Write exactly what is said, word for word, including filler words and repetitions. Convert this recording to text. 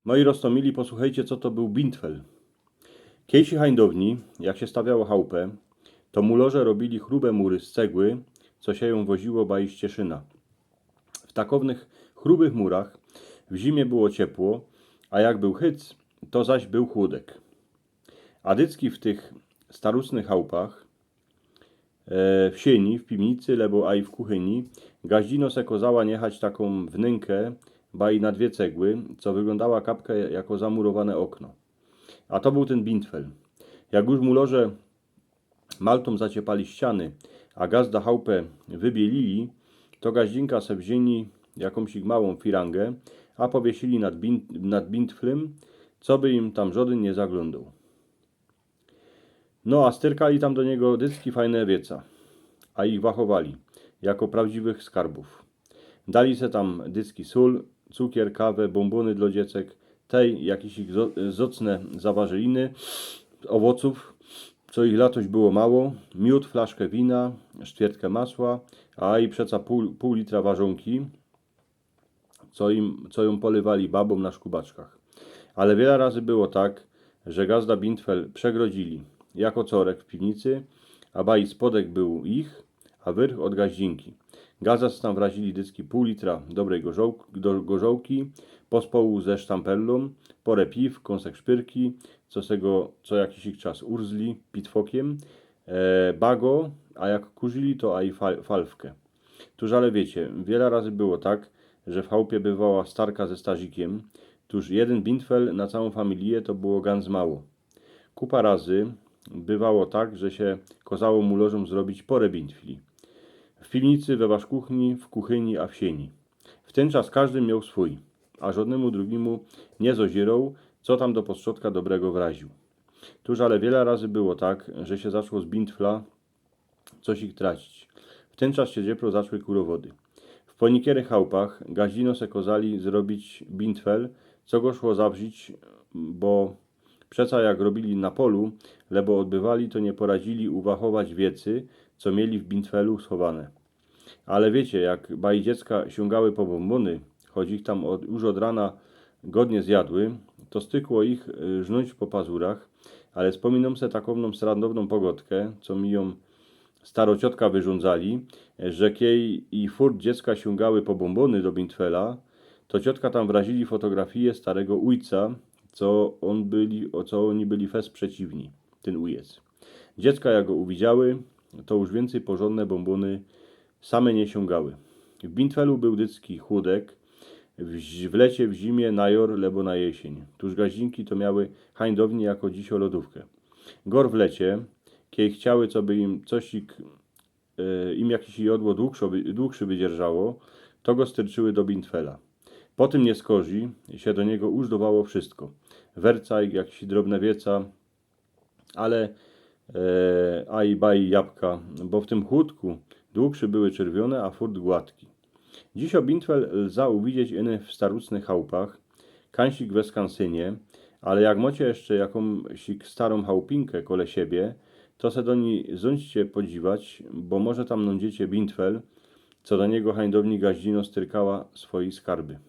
Moi roztōmili, posłuchejcie, co to bōł bintfel. Kejsi hań downi, jak sie stawiało chałpy, to mulŏrze robiyli chrōbe mury z cegły, co sie jōm woziło bajś Cieszyna. W takownych chrōbych murach w zimie było ciepło, a jak bōł hyc, to zaś bōł chłodek. A dycki w tych starusnych chałpach, e, w sieni, w piwnicy, lebo aj w kuchyni, gaździno se kozała niechać takōm wnynkę, baj na dwie cegły, co wyglōndała kapkã jako zamurowane ôkno. A to bōł tyn bintfel. Jak już mulŏrze maltōm zaciepali ściany, a gazda chałpy wybieliyli, to gaździnka se wziyni jakōmś małōm firangã, a powiesyli nad, bin, nad bintflym, coby im tam żŏdyn niy zaglōndoł. No a styrkali tam do niego dycki fajne wieca, a ich wachowali jako prawdziwych skarbōw. Dali se tam dycki sōl, cukier, kawã, bōmbōny dlŏ dziecek, tej jakiś ich zo- zocne zawarzyliny, owocōw, co ich latoś było mało, miōd, flaszkã wina, sztwiertkã masła, a i przeca pōł, pōł litra warzōnki, co im, co jōm polywali babōm na szkubaczkach. Ale wiela razy było tak, że gazda bintfel przegrodziyli jako corek w piwnicy, a baj spodek bōł ich, a wyrch ôd gaździnki. Gazda se tam wraziyli dycki pōł litra dobrej gorzołk, do, gorzołki, pospołu ze sztamperlōm, porã piw, kōnsek szpyrki, co se go co jakiś czas urzli pitwokym, e, bago, a jak kurziyli, to aj fal, falwkã. Tōż ale wiycie, wiela razy było tak, że w chałpie bywała starka ze starzikym, tōż jedyn bintfel na cołkã familijã to było gans mało. Kupa razy bywało tak, że sie kozało mulŏrzōm zrobić porã bintfli. W piwnicy, we waszkuchni, w kuchyni, a w sieni. W tyn czas kożdy mioł swōj, a żŏdnymu drugimu niy zoziroł, co tam do postrzodka dobrego wraziōł. Tōż ale wiela razy było tak, że sie zaczło z bintfla coś ich tracić. W tyn czas sie dziepro zaczły kurowody. W ponikierych chałpach gaździno se kozali zrobić bintfel, co go szło zawrzić, bo przeca jak robiyli na polu, lebo ôdbywali, to niy poradziyli uwachować wiecy, co mieli w bintfelu schowane. Ale wiycie, jak baj dziecka siōngały po bōmbōny, choć ich tam ôd, już ôd rana godnie zjadły, to stykło ich, y, rznōńć po pazurach, ale spōminōm se takowną srandownōm pogodkã, co mi jōm staro ciotka wyrządzali, że kej i furt dziecka siōngały po bōmbōny do bintfela, to ciotka tam wraziyli fotografije starego ujca, co ôn byli, ô, co ôni byli fest przeciwni, tyn ujec. Dziecka jak go uwidziały, to już wiyncyj porzōndne bōmbōny same niy siōngały. W bintfelu bōł dycki chłodek, w, w lecie, w zimie, na jŏr, lebo na jesyń. Tōż gaździnki to miały hań downi jako dzisiŏ lodōwkã. Gor w lecie, kej chciały, coby im coś, e, im jakiś jodło długszo by, długszy by dzierżało, to go styrczyły do bintfela. Po tym niy skorzij sie do niego użdowało wszystko. Wercajk, jakiś drobne wieca, ale, e, aj baj jabka, bo w tym chłodku długszy były czerwiōne, a furt gładki. Dzisiŏ bintfel lza uwidzieć ino w starusnych chałpach, kańsik we skansynie, ale jak mocie jeszcze jakōmś starōm chałpinkã kole siebie, to se do nij zōńdźcie podziwać, bo może tam nojdziecie bintfel, co do niego hań downi gaździno styrkała swoje skarby.